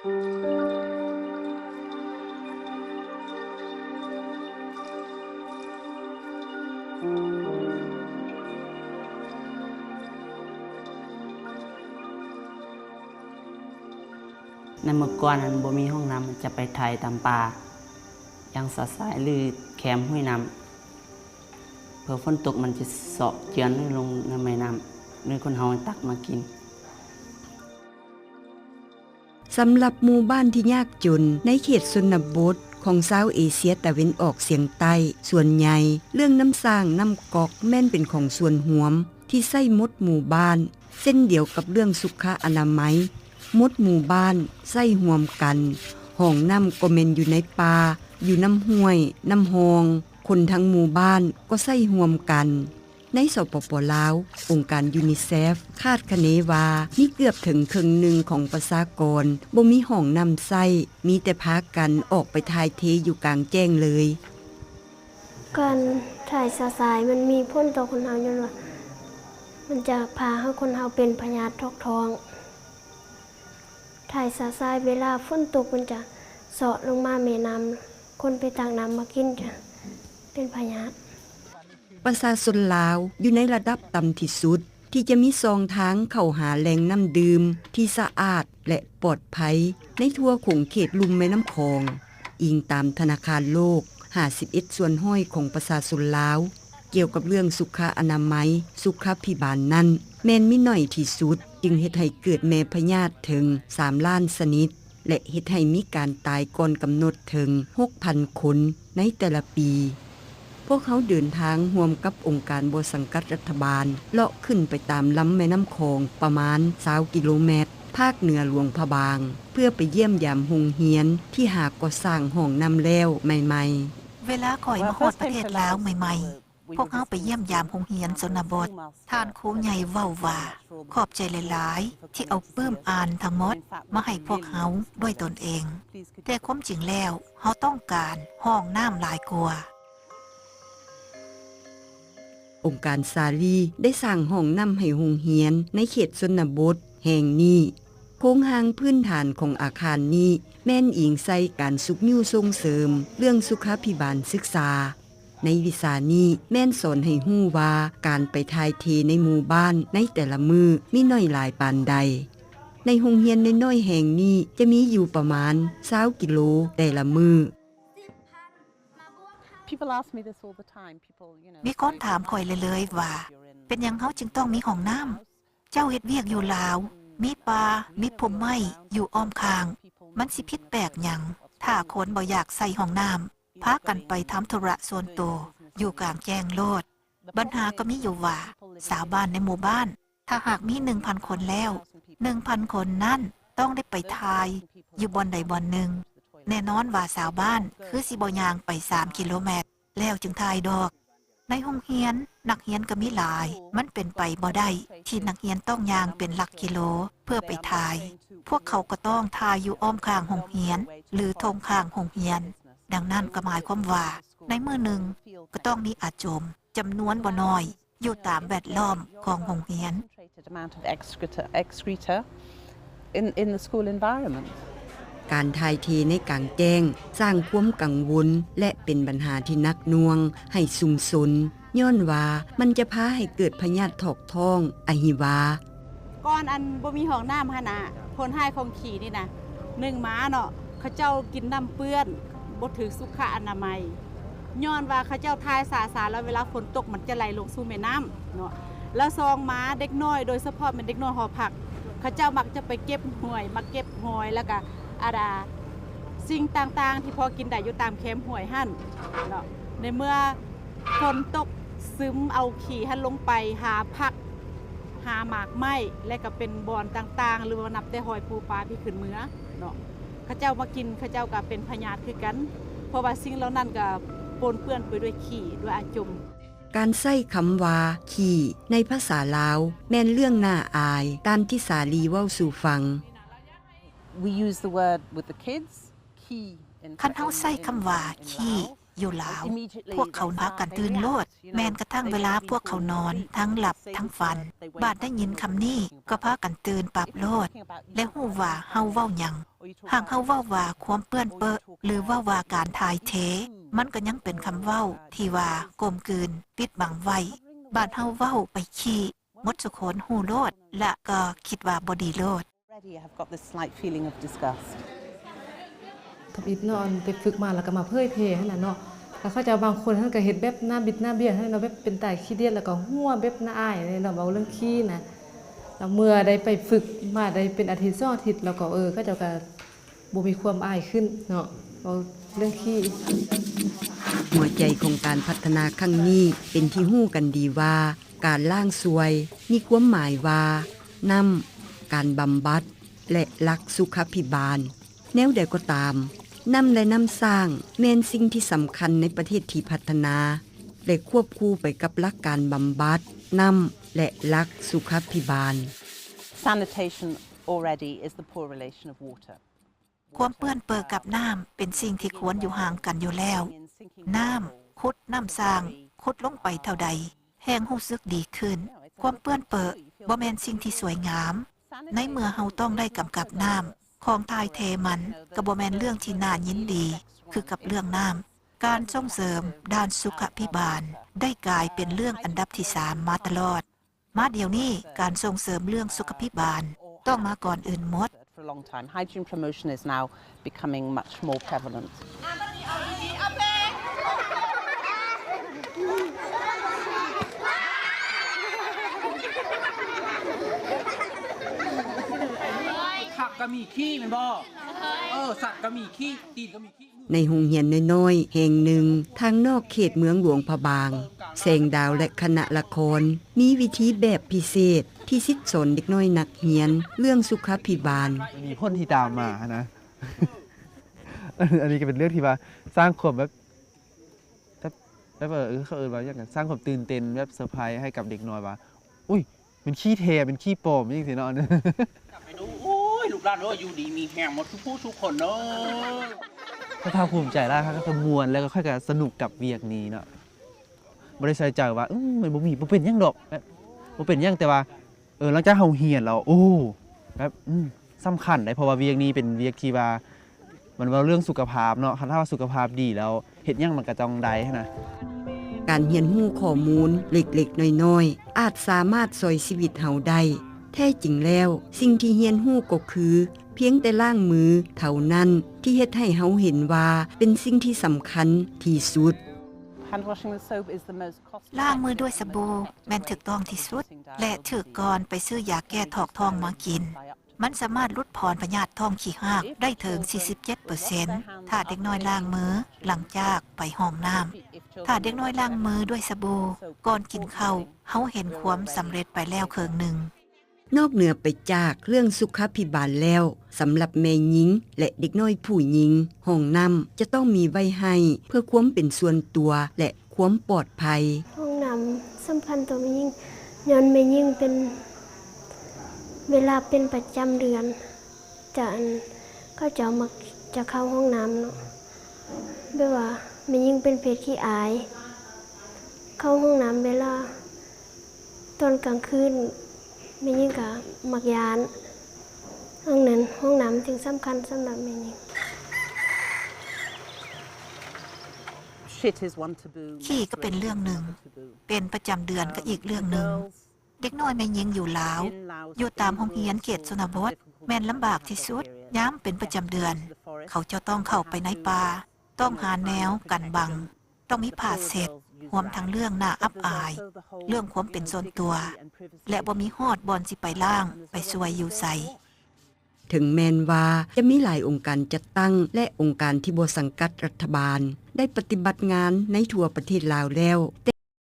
ໃນເມື່ອກ່ອນນັ້ນບໍ່ມີຫ້ອງນ້ຳ ຈະໄປຖ່າຍຕາມປ່າ ຢ່າງຊະຊາຍ ຫຼື ແຄມຫ້ວຍນ້ຳ ເພື່ອຝົນຕົກມັນຈະເຊາະເຈື່ອນລົງໃນແມ່ນ້ຳ ຫຼື ຄົນເຮົາຕັກມາກິນ. ສຳລັບໝູ່ບ້ານທີ່ຍາກຈົນໃນເຂດຊົນນະບົດຂອງຊາວເອເຊຍຕາເວັນອອກສຽງໃຕ້ສ່ວນໃຫຍ່, ເລື່ອງນ້ຳສ້າງ, ນ້ຳກອກແມ່ນເປັນຂອງສ່ວນຮວມທີ່ໃຊ້ໝົດໝູ່ບ້ານ, ເຊັ່ນດຽວກັບເລື່ອງສຸຂະອະນາໄມ, ໝົດໝູ່ບ້ານໃຊ້ຮ່ວມກັນ, ຫ້ອງນ້ຳກໍແມ່ນຢູ່ໃນປ່າ, ຢູ່ນຳຫ້ວຍ, ນຳຮ່ອງ, ຄົນທັງໝູ່ບ້ານກໍໃຊ້ຮ່ວມກັນ. ໃນ ສປປ ລາວ, ອົງການ UNICEF ຄາດຄະເນວ່າມີເກືອບເຖິງເຄິ່ງໜຶ່ງຂອງປະຊາກອນບໍ່ມີຫ້ອງນ້ຳໃຊ້, ມີແຕ່ພາກັນອອກໄປຖ່າຍເທຢູ່ກາງແຈ້ງເລີຍ. ການຖ່າຍຊະຊາຍມັນມີຜົນຕໍ່ຄົນເຮົາ ຍ້ອນວ່າມັນຈະພາໃຫ້ຄົນເຮົາເປັນພະຍາດຖອກທ້ອງ. ຖ່າຍຊະຊາຍເວລາຝົນຕົກມັນຈະເຊາະລົງມາແມ່ນ້ຳ, ຄົນໄປຕັກນ້ຳມາກິນຈະເປັນພະຍາດ. ປະຊາຊົນລາວຢູ່ໃນລະດັບຕ່ຳທີ່ສຸດ ທີ່ຈະມີຊ່ອງທາງເຂົ້າຫາແຫຼ່ງນ້ຳດື່ມທີ່ສະອາດ ແລະ ປອດໄພໃນທົ່ວຂົງເຂດລຸ່ມແມ່ນ້ຳຂອງ, ອີງຕາມທະນາຄານໂລກ, ຫ້າສິບເອັດສ່ວນຮ້ອຍຂອງປະຊາຊົນລາວ ກ່ຽວກັບເລື່ອງສຸຂະອະນາໄມ, ສຸຂະພິບານນັ້ນ ແມ່ນມີໜ້ອຍທີ່ສຸດ, ຈຶ່ງເຮັດໃຫ້ເກີດແມ່ພະຍາດເຖິງສາມລ້ານຊະນິດ ແລະ ເຮັດໃຫ້ມີການຕາຍກ່ອນກຳນົດເຖິງຫົກພັນຄົນໃນແຕ່ລະປີ. ພວກເຮົາເດີນທາງຮ່ວມກັບອົງການບໍ່ສັງກັດລັດຖະບານ ເລາະຂຶ້ນໄປຕາມລຳແມ່ນ້ຳຂອງປະມານຊາວກິໂລແມັດ ພາກເໜືອຫຼວງພະບາງ ເພື່ອໄປຢ້ຽມຢາມໂຮງຮຽນທີ່ຫາກໍ່ສ້າງຫ້ອງນ້ຳແລ້ວໃໝ່ໆ. ເວລາຂ້ອຍມາຮອດປະເທດລາວໃໝ່ໆ, ພວກເຮົາໄປຢ້ຽມຢາມໂຮງຮຽນຊົນນະບົດ. ທ່ານຄູໃຫຍ່ເວົ້າວ່າ, ຂອບໃຈຫຼາຍໆ ທີ່ເອົາປຶ້ມອ່ານທັງໝົດມາໃຫ້ພວກເຮົາດ້ວຍຕົນເອງ. ແຕ່ຄວາມຈິງແລ້ວ, ເຮົາຕ້ອງການຫ້ອງນ້ຳຫຼາຍກວ່າ. ອົງການສາລີໄດ້ສ້າງຫ້ອງນ້ຳໃຫ້ໂຮງຮຽນໃນເຂດຊົນນະບົດແຫ່ງນີ້. ໂຄງຮ່າງພື້ນຖານຂອງອາຄານນີ້ແມ່ນອີງໃສ່ການຊຸກຍູ້ສົ່ງເສີມເລື່ອງສຸຂາພິບານສຶກສາ. ໃນວິຊານີ້ແມ່ນສອນໃຫ້ຮູ້ວ່າການໄປຖ່າຍເທໃນໝູ່ບ້ານໃນແຕ່ລະມື້ມີໜ້ອຍຫຼາຍປານໃດ. ໃນໂຮງຮຽນນ້ອຍໆແຫ່ງນີ້ຈະມີຢູ່ປະມານຊາວກິໂລແຕ່ລະມື້. People ask me this all the time. People, you know, ມີຄົນຖາມຂ້ອຍເລື້ອຍໆວ່າ, ເປັນຫຍັງເຮົາຈຶ່ງຕ້ອງມີຫ້ອງນ້ຳ? ເຈົ້າເຮັດວຽກຢູ່ລາວ, ມີປ່າ, ມີພົມໄມ້ຢູ່ອ້ອມຂ້າງ, ມັນຊິຜິດແປກຫຍັງ ຖ້າຄົນບໍ່ຢາກໃຊ້ຫ້ອງນ້ຳ, ພາກັນໄປທຳທຸລະສ່ວນໂຕຢູ່ກາງແຈ້ງໂລດ. ບັນຫາກໍມີຢູ່ວ່າ ຊາວບ້ານໃນໝູ່ບ້ານ ຖ້າຫາກມີໜຶ່ງພັນຄົນແລ້ວ, ໜຶ່ງພັນຄົນນັ້ນຕ້ອງໄດ້ໄປຖ່າຍຢູ່ບ່ອນໃດບ່ອນໜຶ່ງ. ແນ່ນອນວ່າຊາວບ້ານຄືຊິບໍ່ຍ່າງໄປສາມກິໂລແມັດ ແລ້ວຈຶ່ງຖ່າຍດອກ. ໃນໂຮງຮຽນ, ນັກຮຽນກໍມີຫຼາຍ, ມັນເປັນໄປບໍ່ໄດ້ທີ່ນັກຮຽນຕ້ອງຍ່າງເປັນຫຼັກກິໂລເພື່ອໄປຖ່າຍ. ພວກເຂົາກໍຕ້ອງຖ່າຍຢູ່ອ້ອມຂ້າງໂຮງຮຽນ ຫຼື ທົ່ງຂ້າງໂຮງຮຽນ. ດັ່ງນັ້ນກໍໝາຍຄວາມວ່າ ໃນມື້ໜຶ່ງກໍຕ້ອງມີອາຈົມຈຳນວນບໍ່ໜ້ອຍ ຢູ່ຕາມແວດລ້ອມຂອງໂຮງຮຽນ. Concentrated amount of excreta, excreta in, in the school environment. ການຖ່າຍເທໃນກາງແຈ້ງສ້າງຄວາມກັງວົນ ແລະ ເປັນບັນຫາທີ່ໜັກໜ່ວງໃຫ້ຊຸມຊົນ, ຍ້ອນວ່າມັນຈະພາໃຫ້ເກີດພະຍາດຖອກທ້ອງ, ອະຫິວາ. ກ່ອນອັນບໍ່ມີຫ້ອງນ້ຳຫັ້ນນະ, ຜົນຮ້າຍຂອງຂີ້ນີ້ນະ, ໜຶ່ງມາເນາະ, ເຂົາເຈົ້າກິນນ້ຳເປື້ອນ, ບໍ່ຖືກສຸຂະອະນາໄມ, ຍ້ອນວ່າເຂົາເຈົ້າຖ່າຍສາສາ ແລ້ວເວລາຝົນຕົກມັນຈະໄຫຼລົງສູ່ແມ່ນ້ຳເນາະ. ແລ້ວສອງມາ ເດັກນ້ອຍ ໂດຍສະເພາະແມ່ນເດັກນ້ອຍຫໍພັກ, ເຂົາເຈົ້າມັກຈະໄປເກັບຫວຍ, ມາເກັບຫອຍ ແລ້ວກະ ອາດາ ສິ່ງຕ່າງໆທີ່ພໍກິນໄດ້ຢູ່ຕາມແຄມຫ້ວຍຫັ້ນເນາະ. ໃນເມື່ອຝົນຕົກ ຊຶມເອົາຂີ້ຫັ້ນລົງໄປຫາຜັກ, ຫາໝາກໄມ້ ແລະ ກະເປັນບ່ອນຕ່າງໆ ຫຼືວ່ານັບແຕ່ຫອຍປູປາທີ່ຂຶ້ນເມືອເນາະ. ເຂົາເຈົ້າມາກິນ, ເຂົາເຈົ້າກະເປັນພະຍາດຄືກັນ, ເພາະວ່າສິ່ງເຫຼົ່ານັ້ນກະປົນເປື້ອນໄປດ້ວຍຂີ້, ດ້ວຍອາຈົມ. ການໃຊ້ຄຳວ່າຂີ້ໃນພາສາລາວແມ່ນເລື່ອງໜ້າອາຍ, ຕາມທີ່ສາລີເວົ້າສູ່ຟັງ. We use the word with the kids, ຂີ້. ຄັນເຮົາໃຊ້ຄຳວ່າຂີ້ ຢູ່ລາວ ພວກເຂົາພາກັນຕື່ນໂລດ, ແມ່ນກະທັ່ງເວລາພວກເຂົານອນ ທັງຫຼັບທັງຝັນ, ບາດໄດ້ຍິນຄຳນີ້ກໍພາກັນຕື່ນປັບໂລດ ແລະ ຮູ້ວ່າເຮົາເວົ້າຫຍັງ. ຫາກເຮົາເວົ້າວ່າຄວາມເປື້ອນເປິ ຫຼື ເວົ້າວ່າການຖ່າຍເທ, ມັນກໍຍັງເປັນຄຳເວົ້າທີ່ວ່າກົມກືນ, ປິດບັງໄວ້. ບາດເຮົາເວົ້າໄປຂີ້, ໝົດສູ່ຄົນຮູ້ໂລດ ແລະ ກໍຄິດວ່າບໍ່ດີໂລດ. Already I have got this slight feeling of disgust. ທຳອິດເນາະ ອັນໄປຝຶກມາແລ້ວກໍມາເຜີຍແຜ່ຫັ້ນນະເນາະ, ແລ້ວເຂົາເຈົ້າບາງຄົນຫັ້ນກໍເຮັດແບບໜ້າບິດໜ້າບຽນຫັ້ນເນາະ, ແບບເປັນຕາຂີ້ດຽດ ແລ້ວກໍຫົວແບບໜ້າອາຍເນາະ, ເວົ້າເລື່ອງຂີ້ນະ. ແລ້ວເມື່ອໄດ້ໄປຝຶກມາໄດ້ເປັນອາທິດສອງອາທິດ ແລ້ວກໍ ເອີ ເຂົາເຈົ້າກໍບໍ່ມີຄວາມອາຍຂຶ້ນເນາະ ເວົ້າເລື່ອງຂີ້. ຫົວໃຈຂອງການພັດທະນາຄັ້ງນີ້ ເປັນທີ່ຮູ້ກັນດີວ່າ ການລ້າງຊ່ວຍ ມີຄວາມໝາຍວ່າ ນ້ຳ, ການບຳບັດ ແລະ ຫຼັກສຸຂະພິບານ. ແນວໃດກໍຕາມ, ນ້ຳ ແລະ ນ້ຳສ້າງ ແມ່ນສິ່ງທີ່ສຳຄັນໃນປະເທດທີ່ພັດທະນາ ແລະ ຄວບຄູ່ໄປກັບຫຼັກການບຳບັດ, ນ້ຳ ແລະ ຫຼັກສຸຂະພິບານ. Sanitation already is the poor relation of water. ຄວາມເປື້ອນເປິກັບນ້ຳເປັນສິ່ງທີ່ຄວນຢູ່ຫ່າງກັນຢູ່ແລ້ວ. ນ້ຳ, ຂຸດນ້ຳສ້າງ, ຂຸດລົງໄປເທົ່າໃດ, ແຮ່ງຮູ້ສຶກດີຂຶ້ນ. ຄວາມເປື້ອນເປິບໍ່ແມ່ນສິ່ງທີ່ສວຍງາມ. ໃນເມື່ອເຮົາຕ້ອງໄດ້ກຳກັບນ້ຳ, ຂອງຖ່າຍເທມັນກໍບໍ່ແມ່ນເລື່ອງທີ່ໜ້າຍິນດີຄືກັບເລື່ອງນ້ຳ. ການສົ່ງເສີມດ້ານສຸຂະພິບານໄດ້ກາຍເປັນເລື່ອງອັນດັບທີສາມມາຕະຫຼອດ. ມາດຽວນີ້ ການສົ່ງເສີມເລື່ອງສຸຂະພິບານຕ້ອງມາກ່ອນອື່ນໝົດ. For a long time, hygiene promotion is now becoming much more prevalent. ຜັກກໍມີຂີ້ແມ່ນບໍ່? ເອີ ສັດກໍມີຂີ້ ຕີນກໍມີ ໃນໂຮງຮຽນນ້ອຍໆແຫ່ງໜຶ່ງ ທາງນອກເຂດເມືອງຫຼວງພະບາງ, ແສງດາວ ແລະ ຄະນະລະຄອນ ມີວິທີແບບພິເສດທີ່ສິດສອນເດັກນ້ອຍນັກຮຽນເລື່ອງສຸຂະພິບານ. ມັນມີຜົນທີ່ຕາມມາຫັ້ນນະ. ອັນນີ້ກໍເປັນເລື່ອງທີ່ວ່າສ້າງຄວາມແບບ ແບບ ແບບ ເອີ ເຂົາເອີ້ນວ່າຫຍັງ ສ້າງຄວາມຕື່ນເຕັ້ນ ແບບເຊີໄພຣສ໌ໃຫ້ກັບເດັກນ້ອຍວ່າ ອຸ້ຍ ແມ່ນຂີ້ແທ້ ແມ່ນຂີ້ປອມ ຈັ່ງຊີ້ເນາະ. ໄປດູ ໂອ້ຍ ລູກຫຼານເອີຍ ຢູ່ດີມີແຮງໝົດທຸກຜູ້ທຸກຄົນເດີ. ຂ້ອຍພາກພູມໃຈຫຼາຍ ຂ້ອຍກໍມ່ວນ ແລ້ວກໍຂ້ອຍກໍສະໜຸກກັບວຽກນີ້ເນາະ. ບໍ່ໄດ້ໃສ່ໃຈວ່າ ອືມ ມັນບໍ່ມີ ບໍ່ເປັນຫຍັງດອກ ແບບ ບໍ່ເປັນຫຍັງ ແຕ່ວ່າ ເອີ ຫຼັງຈາກເຮົາຮຽນແລ້ວ ໂອ້ ແບບ ອືມ ສຳຄັນໄດ໋ ເພາະວ່າວຽກນີ້ເປັນວຽກທີ່ວ່າ ມັນເວົ້າເລື່ອງສຸຂະພາບເນາະ, ຄັນຖ້າວ່າສຸຂະພາບດີແລ້ວ ເຮັດຫຍັງມັນກໍຕ້ອງໄດ້ຫັ້ນນະ. ການຮຽນຮູ້ຂໍ້ມູນເລັກໆນ້ອຍໆ ອາດສາມາດຊ່ອຍຊີວິດເຮົາໄດ້. ແທ້ຈິງແລ້ວ, ສິ່ງທີ່ຮຽນຮູ້ກໍຄື ພຽງແຕ່ລ້າງມືເທົ່ານັ້ນ ທີ່ເຮັດໃຫ້ເຮົາເຫັນວ່າເປັນສິ່ງທີ່ສຳຄັນທີ່ສຸດ. Hand washing with soap is the most cost-effective and the most efficient way of dealing with diarrhoea. ລ້າງມືດ້ວຍສະບູແມ່ນຖືກຕ້ອງທີ່ສຸດ ແລະ ຖືກກ່ອນໄປຊື້ຢາແກ້ຖອກທ້ອງມາກິນ. ມັນສາມາດຫຼຸດຜ່ອນພະຍາດທ້ອງຂີ້ຮາກໄດ້ເຖິງສີ່ສິບເຈັດເປີເຊັນ ຖ້າເດັກນ້ອຍລ້າງມືຫຼັງຈາກໄປຫ້ອງນ້ຳ. ຖ້າເດັກນ້ອຍລ້າງມືດ້ວຍສະບູກ່ອນກິນເຂົ້າ, ເຮົາເຫັນຄວາມສຳເລັດໄປແລ້ວເຄິ່ງໜຶ່ງ. ນອກເໜືອໄປຈາກເລື່ອງສຸຂະພິບານແລ້ວ, ສຳລັບແມ່ຍິງ ແລະ ເດັກນ້ອຍຜູ້ຍິງ, ຫ້ອງນ້ຳຈະຕ້ອງມີໄວ້ໃຫ້ເພື່ອຄວາມເປັນສ່ວນຕົວ ແລະ ຄວາມປອດໄພ. ຫ້ອງນ້ຳສຳຄັນຕໍ່ແມ່ຍິງ ຍ້ອນແມ່ຍິງເປັນ ເວລາເປັນປະຈຳເດືອນ ຈະ ອັນ ເຂົາເຈົ້າມັກຈະເຂົ້າຫ້ອງນ້ຳເນາະ, ແບບວ່າແມ່ຍິງເປັນເພດຂີ້ອາຍ ເຂົ້າຫ້ອງນ້ຳເວລາຕອນກາງຄືນ ແມ່ຍິງກໍມັກຢ້ານ. ດັ່ງນັ້ນ ຫ້ອງນ້ຳຈຶ່ງສຳຄັນສຳລັບແມ່ຍິງ. Shit is one taboo. ຂີ້ກໍເປັນເລື່ອງໜຶ່ງ, ເປັນປະຈຳເດືອນກໍອີກເລື່ອງໜຶ່ງ. ເດັກນ້ອຍແມ່ຍິງຢູ່ລາວ, ຢູ່ຕາມໂຮງຮຽນເຂດຊົນນະບົດ ແມ່ນລຳບາກທີ່ສຸດ. ຍາມເປັນປະຈຳເດືອນ, ເຂົາເຈົ້າຕ້ອງເຂົ້າໄປໃນປ່າ, ຕ້ອງຫາແນວກັນບັງ, ຕ້ອງມີຜ້າເຊັດ, ຮວມທັງເລື່ອງໜ້າອັບອາຍ, ເລື່ອງຄວາມເປັນສ່ວນຕົວ ແລະ ບໍ່ມີຮອດບ່ອນຊິໄປລ້າງ, ໄປຊ່ວຍຢູ່ໃສ. ເຖິງແມ່ນວ່າຈະມີຫຼາຍອົງການຈັດຕັ້ງ ແລະ ອົງການທີ່ບໍ່ສັງກັດລັດຖະບານ ໄດ້ປະຕິບັດງານໃນທົ່ວປະເທດລາວແລ້ວ, ແຕ່